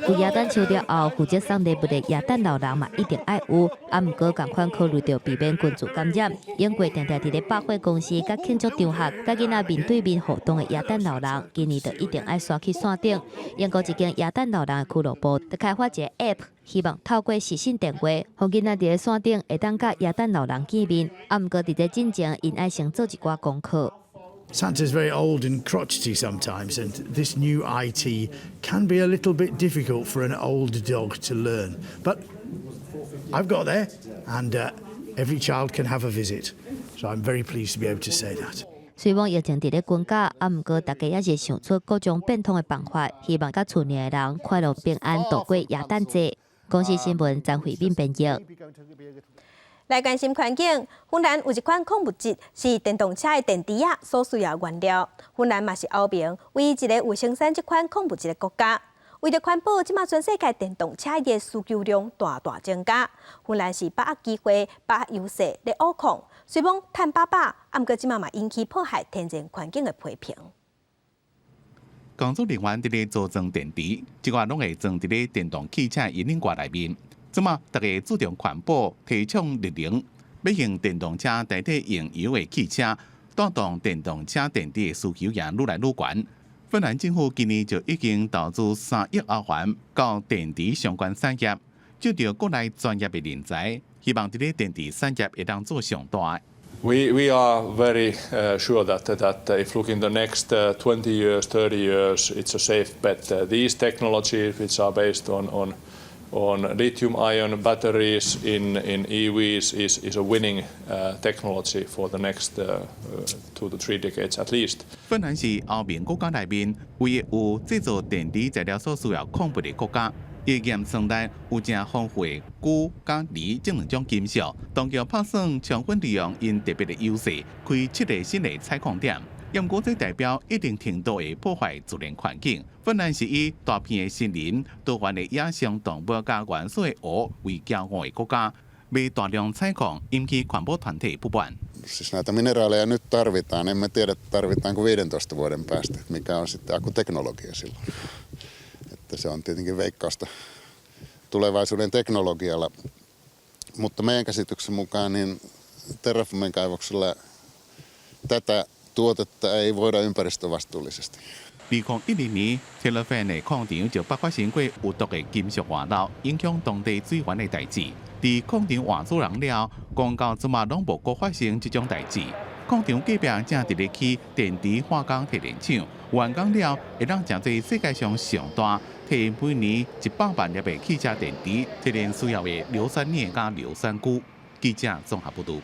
有耶誕樹了後，負責送禮物的耶誕老人嘛一定愛有，啊，毋過仝款考慮著避免群聚感染。英國定定佇咧百貨公司佮慶祝場合，佮囡仔面對面互動的耶誕老人，今年就一定愛刷去線頂。英國一間耶誕老人的俱樂部就開發一个 App，希望透過視訊電話，予囡仔佇咧線頂會當佮耶誕老人見面。啊，毋過佇這進前，𪜶愛先做一寡功課。 Santa's very old and crotchety sometimes, and this new IT can be a little bit difficult for an old dog to learn. But I've got there, and every child can have a visit. So I'm very pleased to be able to say that. 雖罔疫情佇咧關閘，啊，毋過大家也是想出各種變通的辦法，希望佮厝內的人快樂平安度過耶誕節。公視新聞張慧敏編譯。來關心環境，芬蘭有一款礦物質是電動車的電池仔所需要原料。芬蘭嘛是歐盟唯一一个有生產這款礦物質的國家。為著環保，這馬全世界電動車的需求量大大增加。芬蘭是把握機會，把握優勢咧挖礦，雖罔趁飽飽，啊，毋過這馬嘛引起破壞天然環境的批評。工作人員佇咧組裝電池，這個攏會裝佇咧電動汽車引擎蓋內面。這馬大家注重環保，提倡綠能，欲用電動車代替用油的汽車，帶動電動車電池的需求也愈來愈懸。芬蘭政府今年就已經投資3億歐元到電池相關產業，招著國內專業的人才，希望佇咧電池產業會當做上大。 We are very sure that if look in the next 20 years, 30 years, it's a safe bet. These technologies, which are based on lithium-ion batteries in EVs, is a winning technology for the next 2 to 3 decades at least. 芬蘭是歐盟國家內面唯一有製造電池材料所需要礦物的國家。伊岩層內有誠豐富的鈷佮鋰這兩種金屬，當局拍算充分利用𪜶特別的優勢，開七个新的採礦點。毋過這代表一定程度會破壞自然環境。芬蘭是以大片的森林、多元的野生動物佮原始的湖為驕傲的國家，欲大量採礦引起環保團體不滿。 Siis näitä mineraaleja nyt tarvitaan, emme tiedä tarvitaanko 15 vuoden päästä, mikä on sitten akkuteknologia silloin. Että se on tietenkin veikkausta tulevaisuuden teknologialla. Mutta meidän käsityksen mukaan niin Terrafamen kaivoksella tätä tuotetta ei voida ympäristövastuullisesti. 2010年，Terrafame 的礦場就捌發生過有毒的金屬外漏，影響當地水源的代誌。佇礦場換主人了，講到這馬攏無閣發生這種代誌。礦場隔壁正佇咧起電池化工提煉廠，完工了會當成做世界上上大，提每年100萬粒的汽車電池提煉需要的硫酸鎳佮硫酸鈷。記者綜合報導。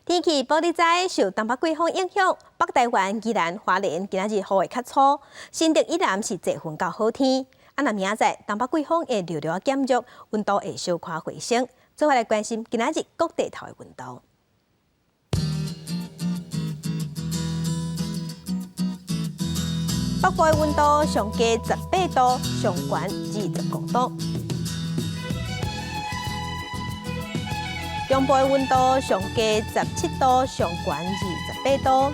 天氣報你知，受東北季風影響，北台灣、宜蘭、花蓮今仔日雨會較粗，新竹以南是濟雲到好天。啊，啊，若明仔載東北季風會略略減弱，溫度會小可回升。做伙來關心今仔日各地頭的溫度。北部的溫度上低18度，上懸25度。中部的溫度上低17度，上懸28度。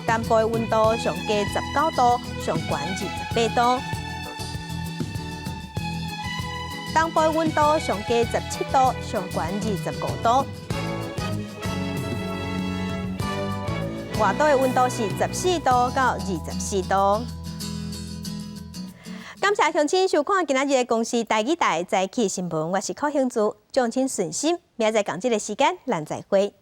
南部的溫度上低19度，上懸28度。東部的溫度上低17度，上懸25度。外島的溫度是14度到24度。感謝鄉親收看今仔日的公視台語台早起新聞，我是柯興珠，祝親順心，明仔載仝這个時間，咱再會。